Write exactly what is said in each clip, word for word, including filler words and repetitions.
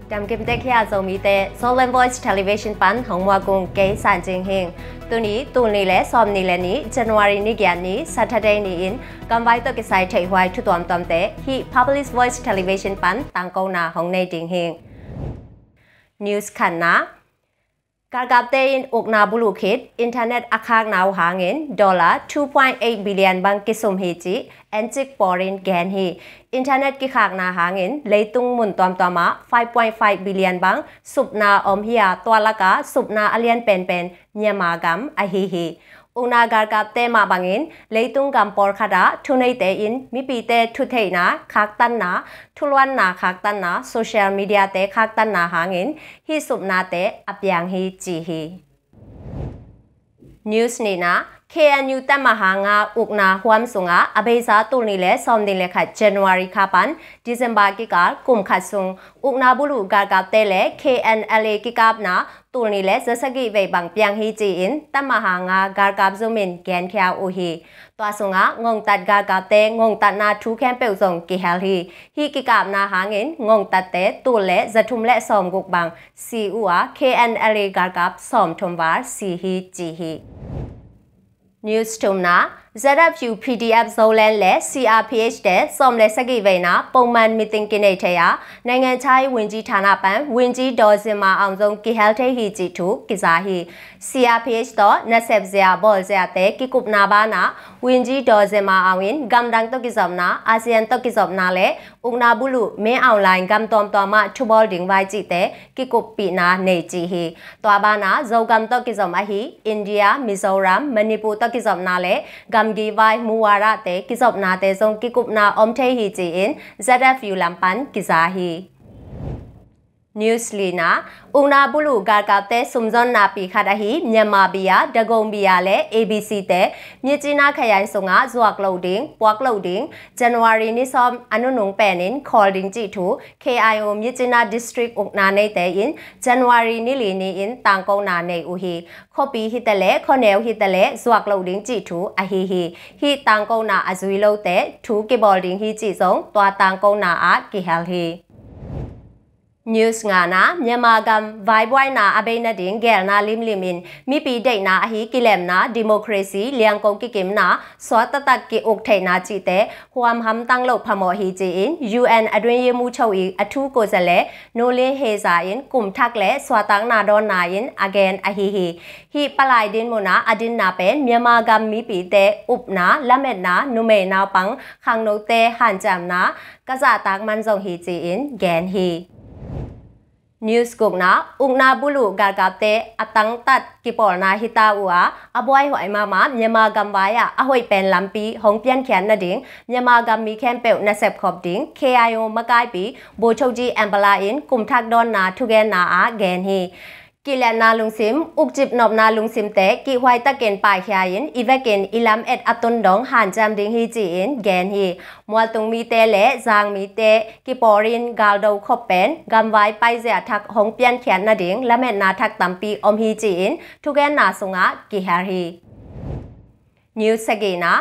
Damkim tek hia Zomite, Zoland Voice Television pan hong muak ung, kei San Cing Hing. Tuni, tul nih le sawm nih le nih, January ni giat ni, Saturday ni-in gamvai tawh kisai theihhuai thu tuamtuamte hih Public Voice Television pan tangkona hong nei ding hing. News khatna. Galkapte in ukna buluh khit internet a khakna uh hangin dollar two point eight billion bang kisum hi cih encik pawlin gen hi. Internet kikhakna hangin leitung mun tuamtuamah five point five billion bang supna om hi a, tua lakah supna a lian penpen Myanmar gam ahi hi. Ukna galkapte mah bangin leitung gam pawlkhatah thuneite in mipite thutheihna khaktanna, thuluanna khaktanna, social mediate khaktanna hangin hih supnate a piang hi ci hi. News nihna. K N U tamahanga ukna huam sungah a beisa tul nih le sawm nih le khat January kha pan December kikal kum khat sung ukna buluh galkapte le K N L A kikapna tul nih le za sagih vei bang piang hi ci-in tamahanga galkap zum in genkhia uh hi. Tua sungah ngongtat galkapte ngongtatna thu khempeuh zong kihel hi. Hih kikapna hangin ngongtatte tul le za thum le sawm guk bang si uh a, K N L A galkap sawm thum val si hi ci hi. News thumna. Z F U P D F Zoland le C R P H te sawm le sagih veina pongman meeting kinei thei a, နိုင်ငံခြားရေးဝန်ကြီးဌာန pan ဝန်ကြီးဒေါ်ဇင်မာအောင် zong kihel thei hi cih thu kiza hi. C R P H tawh nasep zia bawl ziate kikupna banah ဝန်ကြီးဒေါ်ဇင်မာအောင် in gamdang tawh kizopna, ASEAN tawh kizopna le ukna buluh Min Aung Hlaing gam tuamtuamah thubawl ding vai cihte kikuppihna nei ci hi. Tua banah Zogam tawh kizom ahi India, Mizoram, Manipur tawh kizopna le gamgi vai Muwarate kizopnate zong kikupna om thei hi ci-in Z F U lam pan kiza hi. News lina. Ukna buluh galkapte sumzon napi khat ahi Myanmar Beer, Dagon Beer le A B C te Myitkyina khayain sungah zuak loh ding, puak loh ding January ni sawm a nunung penin khawl ding cih thu K I O Myitkyina District ukna neite in January ni li ni-in tangkona nei uh hi. Khuapi hitaleh khuaneu hitaleh zuak loh ding cih thu ahi hi. Hih tangkona a zui lote thu kibawl ding hi cih zong tua tangkona ah kihel hi. News ngana. Myanmar gam vaibuaina a bei nading geelna limlim in mipi deihna ahi kilemna, democracy, liangko kikimna, suak taktak ki-uk theihna cihte huam hamtang loh phamawh hi ci-in U N အတွင်းရေးမှူးချုပ် i a thu kuzale Nolin Heza in kum thak le suahtakna dawnna in a gen ahi hi. Hih palai din munah a dinna pen Myanmar gam mipite upna, lametna, numei naupang khangnote hanciamna ka zahtak man zong hi ci-in gen hi. News gukna. Ukna buluh galkapte a tangtat kipawlna hita uh a, a buaihuai mahmah Myanmar gamvai ah a hoih pen lampi hong piankhiat nading Myanmar gam mi khempeuh nasep khop ding K I O makaipi Bochokji Empala in kum thak dawnna thugenna ah gen hi. Kiletna lungsim, ukcip nopna lungsimte kihhuai takin paikhia in i vekin i lam et a tun dong hanciam ding hi ci-in gen hi. Mualtung mite le zang mite kipawlin galdo khop pen gamvai paizia thak hong piankhiat nading lametna thak tampi om hi ci-in thugenna sungah kihel hi. News sagihna.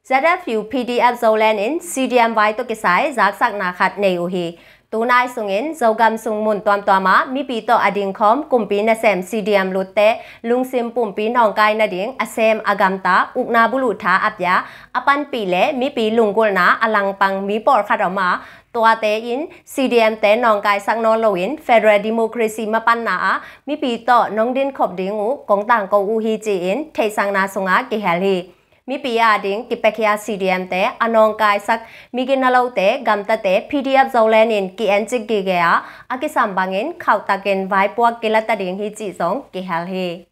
Z F U P D F Zoland in C D M vai tawh kisai zaksakna khat nei uh hi. Tunai sungin Zogam sung mun tuamtuamah mipi tawh a dingkhawm kumpi nasem C D M lutte lungsim pumpi nawngkai nading a sem a gamta ukna buluh tha a pia a panpih le mipi lunggulhna a langpang mi pawlkhat om a, tuate in C D M te nawngkaisak nawn loin federal democracy mapanna ah mipi tawh nong dinkhop ding uh kong tangko uh hi ci-in theihsakna sungah kihel hi. Mipi a ding kipekhia C D M te a nawngkaisak miginalote gamtate P D F Zoland in ki-encik gige a, a kisam bangin khauhtakin vaipuak kilata ding hi cih zong kihel hi.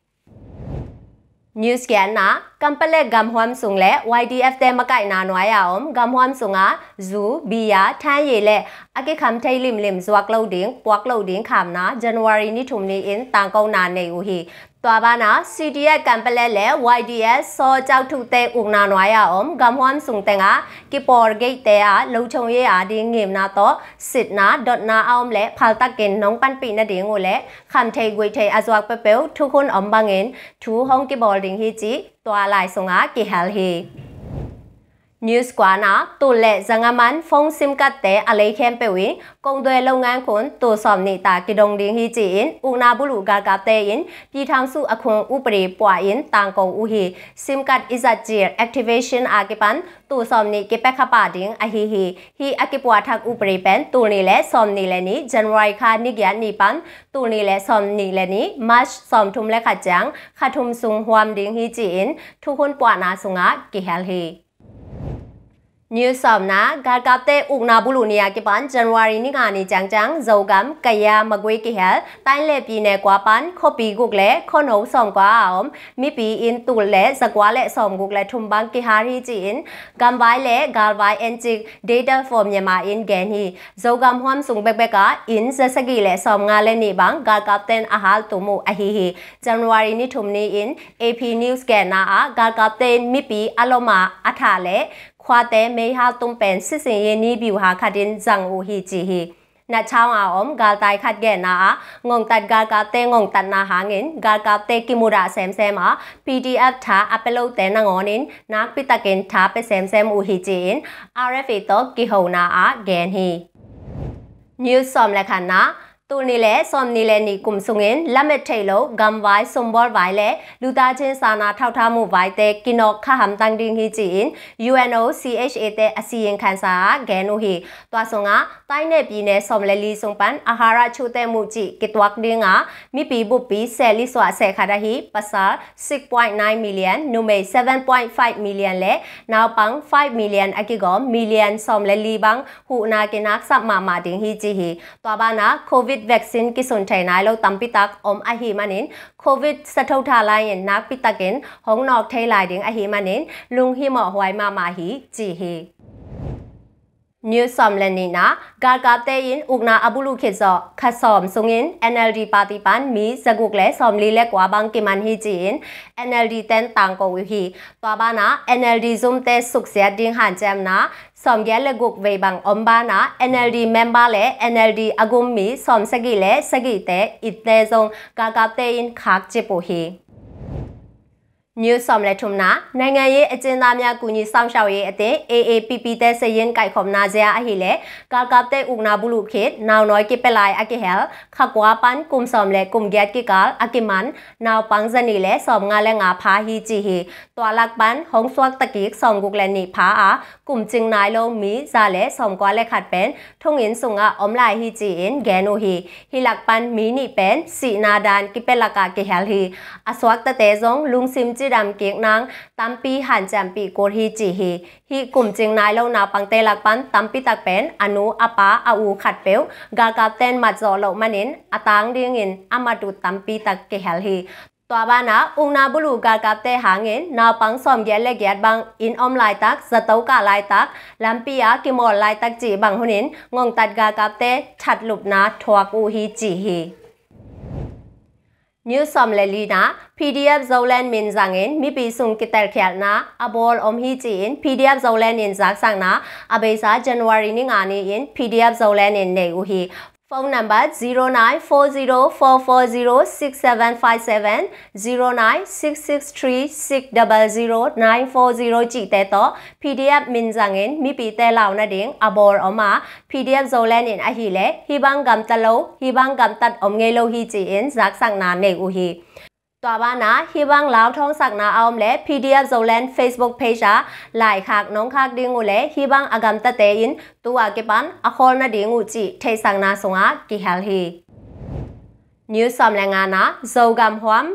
News giatna. Kanpetlet gamhuam sung le Y D F te makaihna nuai a om gamhuam sungah zu, bia, thanyi le a kikham thei limlim zuak lo ding, puak lo ding khamna January ni thum ni-in tangkona nei uh hi. Tua banah C D F Kanpetlet le Y D F Saw Kyauk Htuk te ukna nuai a om gamhuam sung tengah kipawl geihte ah lochong ye a ding ngimna tawh sitna dotna a om le phaltakin nong panpih nading uh le khamthei guihthei a zuak peuhpeuh thukhun om bangin thu hong kibawl ding hi cih tua lai sungah kihel hi. News กว่านะ tulh le zanga man phone SIM card te a lei khempeuh in กงด้วยโรงงาน khun tulh sawm nih ta kidong ding hi ci-in ukna buluh galkapte in ပြည်ထောင်စုအခွန်ဥပဒေ puah in tangko uh hi. SIM card izat cil activation a kipan tulh sawm nih kipia kha pah ding ahi hi. Hih a kipuah thak ဥပဒေ pen tulh nih le sawm nih le nih January kha ni giat ni pan tulh nih le sawm nih le nih March sawm thum le khat ciang kha thum sung huam ding hi ci-in thukhun puahna sungah kihel hi. News สามนะ galkapte ukna buluh ni a kipan January ni nga ni ciangciang Zogam, Kayah, Magway kihel Tainle ပြည်နယ် kua pan khuapi guk le khuano sawm kua a om mipi in tulh le zakua le sawm guk le thum bang kihar hi ci-in gamvai le galvai encik Data for Myanmar in gen hi. Zogam huam sung bekbek ah inn za sagih le sawm nga le nih bang galkapten a hal tum uh ahi hi. January ni thum ni in AP News genna ah galkapte in mipi a lom a a thah le khuate meihal tum pen စစ်ဆင်ရေးနည်းဗျူဟာ khat in zang uh hi ci hi. Nachhaung a om galtai khat genna ah ngongtat galkapte ngongtatna hangin galkapte kimudah semsem a PDF tha a pia lote nangawn in nakpi takin tha pia semsem uh hi ci-in RFA tawh kihona ah gen hi. News สอง le khatna, tulh nih le sawm nih le nih kum sungin lamet theih loh gamvai sumbawl vai le lutacin sana thautha muh vaite kinawk kha hamtang ding hi ci-in UNOCHA te a siyin khansa ah gen uh hi. Tua sungah Tainle ပြည်နယ် sawm le li sung pan a hara chute muh cih kituak dinga mipi buppi seh li suah seh khat ahi pasal 6.9 million, numei 7.5 million le naupang 5 million a kigawm million sawm le li bang huhna kinaksap mahmah ding hi ci hi. Tua banah Covid vaccine kisun thei nai lo tampi tak om ahi manin Covid sathotha lai-in nakpi takin hong nawk thei lai ding ahi manin lunghimawh huai mahmah hi ci hi. News สอง le nihna, galkapte in ukna a buluh khit zawh kha sawm sungin NLD party pan mi zaguk le sawm li le kua bang kiman hi ci-in NLD ten tangko uh hi. Tua banah NLD zumte suksiat ding hanciamna sawm giat le guk vei bang om banah NLD member le NLD a gum mi sawm sagih le sagihte itte zong galkapte in khak cip uh hi. News สอง le thumna, နိုင်ငံရေးအကျဉ်းသားများကူညီစောင့်ရှောက်ရေးအသင်း AAPP te sayin kaikhopna zia ahi le galkapte ukna buluh khit naunoi kipia lai a kihel kha kua pan kum sawm le kum giat kikal a kiman naupang zanih le sawm nga le nga pha hi ci hi. Tua lak pan hong suakta kik sawm guk le nih pha a kum cing nai lo mi za le sawm kua le khat pen thonginn sungah om lai hi ci-in gen uh hi. Hih lak pan mi nih pen sihna dan kipia lakah kihel hi. A suaktate zong lungsim cidam kik nang tampi hanciampih kul hi ci hi. Hih kum cing nai lo naupangte lak pan tampi tak pen a nu a pa a u khatpeuh galkapten matzawh loh manin a tang dingin a mat uh tampi tak kihel hi. Tua banah ukna buluh galkapte hangin naupang sawm giat le giat bang inn om laitak, zato kah laitak, lampi a kimawl laitak cih bang hunin ngongtat galkapte thatlupna thuak uh hi ci hi. News สอง le lina, PDF Zoland min zangin mipi sung kitelkhialhna a bawl om hi ci-in PDF Zoland in zaksakna a beisa January ni nga ni-in PDF Zoland in nei uh hi. Phone number 094044067757, 096636000940 cihte tawh PDF min zangin mipite lau nading a bawl om a, PDF Zoland in ahileh hih bang gamta lo, hih bang gamtat om ngei lo hi ci-in zaksakna nei uh hi. Tua banah hih bang lau thawngsakna a om leh PDF Zoland Facebook page ah laikhak nong khak ding uh leh hih bang a gamtate in tu a kipan a khawl nading uh cih theihsakna sungah kihel hi. News สอง le ngana, Zogam huam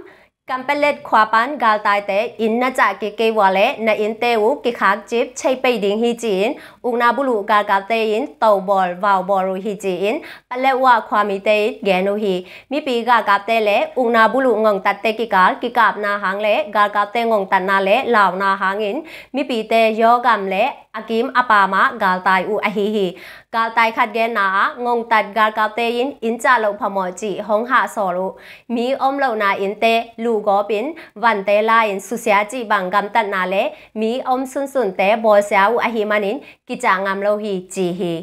Kampalet khua pan galtaite inn na cah kik kei vua leh na innte uh kikhak cip cheih pei ding hi ci-in ukna buluh galkapte in to bawl vau bawl uh hi ci-in Paletwa khuamite in gen uh hi. Mipi galkapte le ukna buluh ngongtatte kikal kikapna hang le galkapte ngongtatna le launa hangin mipite yawgam le a kim a pamah galtai uh ahi hi. Galtai khat genna ah ngongtat galkapte in inn cah loh phamawh cih hong hahsawl uh. Mi om lohna innte luhgawp in vante la-in susia cih bang gamtatna le mi om sunsunte bawlsia uh ahi manin kicah ngam lo hi ci hi.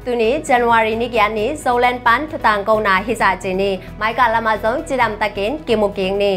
Tuni January ni giat ni Zoland pan thutang kona hizah ci ni. Maikah lamah zong cidamtakin kimu kik ni.